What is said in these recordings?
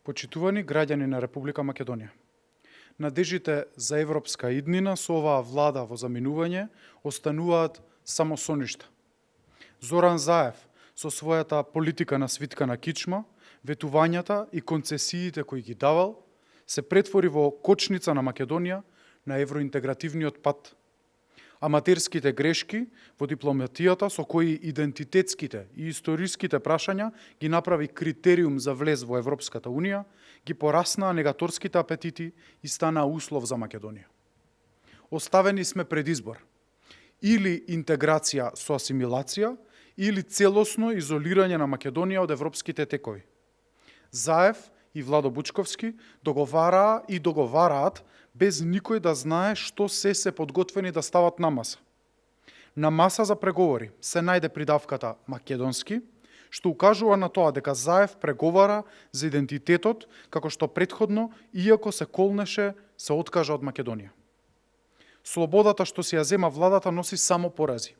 Почитувани граѓани на Република Македонија, надежите за европска иднина со оваа влада во заминување остануваат само соништа. Зоран Заев со својата политика на свитка на кичма, ветувањата и концесиите кои ги давал, се претвори во кочница на Македонија на евроинтегративниот пат. Аматерските грешки во дипломатијата со кои идентитетските и историските прашања ги направи критериум за влез во Европската Унија, ги пораснаа негаторските апетити и станаа услов за Македонија. Оставени сме пред избор. Или интеграција со асимилација, или целосно изолирање на Македонија од европските текови. Заев и Владо Бучковски договараа и договараат без никој да знае што се подготвени да стават на маса. На маса за преговори се најде придавката македонски, што укажува на тоа дека Заев преговара за идентитетот, како што претходно, иако се колнеше, се откажа од Македонија. Слободата што си ја зема владата носи само порази.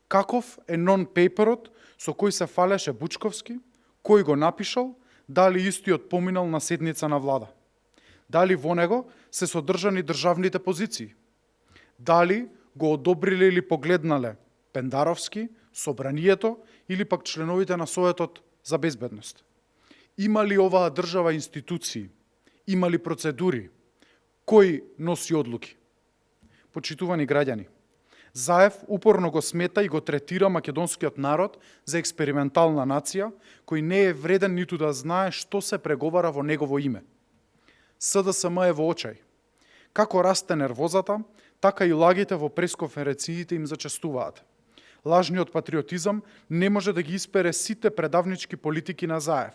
Каков е нон-пейперот со кој се фалеше Бучковски, кој го напишал, дали истиот поминал на седница на влада? Дали во него се содржани државните позиции? Дали го одобриле или погледнале Пендаровски, Собранието или пак членовите на Советот за безбедност? Има ли оваа држава институции? Има ли процедури? Кој носи одлуки? Почитувани граѓани, Заев упорно го смета и го третира македонскиот народ за експериментална нација, кој не е вреден ниту да знае што се преговара во негово име. СДСМ е во очај. Како расте нервозата, така и лагите во пресконференциите им зачестуваат. Лажниот патриотизам не може да ги испере сите предавнички политики на Заев.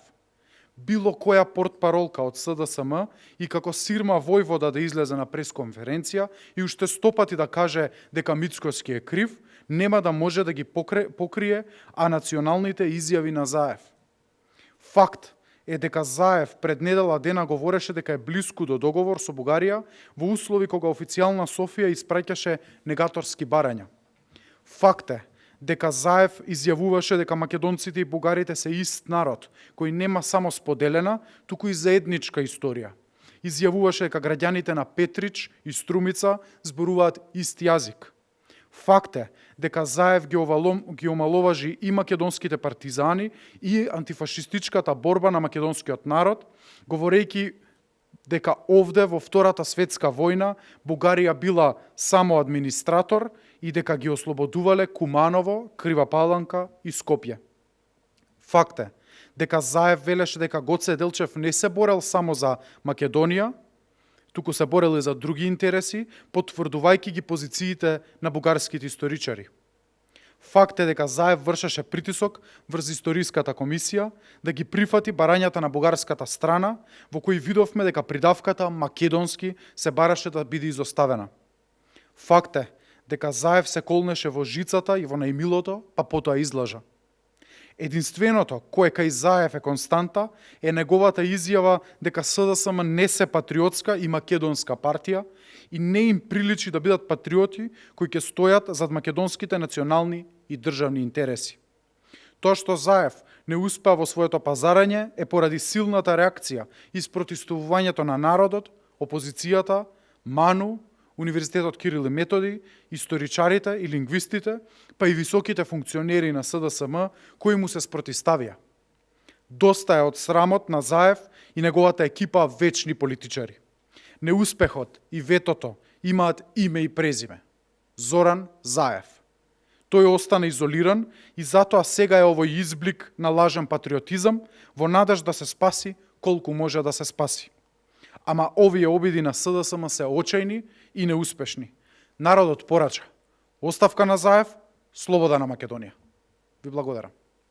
Било која портпаролка од СДСМ и како Сирма војвода да излезе на пресконференција и уште 100 пати да каже дека Мицкоски е крив, нема да може да ги покрие националните изјави на Заев. Факт е дека Заев пред недела дена говореше дека е блиску до договор со Бугарија во услови кога официјална Софија испраќаше негаторски барања. Факт е дека Заев изјавуваше дека македонците и бугарите се ист народ, кој нема само споделена, туку и заедничка историја. Изјавуваше дека граѓаните на Петрич и Струмица зборуваат ист јазик. Факт е дека Заев ги омаловажи и македонските партизани и антифашистичката борба на македонскиот народ, говорејќи дека овде во Втората светска војна Бугарија била само администратор и дека ги ослободувале Куманово, Крива Паланка и Скопје. Факт е дека Заев велеше дека Гоце Делчев не се борел само за Македонија, туку се борел и за други интереси, потврдувајќи ги позициите на бугарските историчари. Факт е дека Заев вршеше притисок врз историската комисија да ги прифати барањата на бугарската страна, во кои видовме дека придавката македонски се бараше да биде изоставена. Факт е дека Заев се колнеше во жицата и во најмилото, па потоа излажа. Единственото кое кај Заев е константа е неговата изјава дека СДСМ не се патриотска и македонска партија и не им приличи да бидат патриоти кои ќе стојат зад македонските национални и државни интереси. Тоа што Заев не успеа во своето пазарање е поради силната реакција и спротивувањето на народот, опозицијата, МАНУ, Универзитетот Кирил и Методи, историчарите и лингвистите, па и високите функционери на СДСМ кои му се спротивставија. Доста е од срамот на Заев и неговата екипа вечни политичари. Неуспехот и ветото имаат име и презиме. Зоран Заев. Тој остана изолиран и затоа сега е овој изблик на лажен патриотизам во надеж да се спаси колку може да се спаси. Ама овие обиди на СДСМ се очајни и неуспешни. Народот порача. Оставка на Заев, слобода на Македонија. Ви благодарам.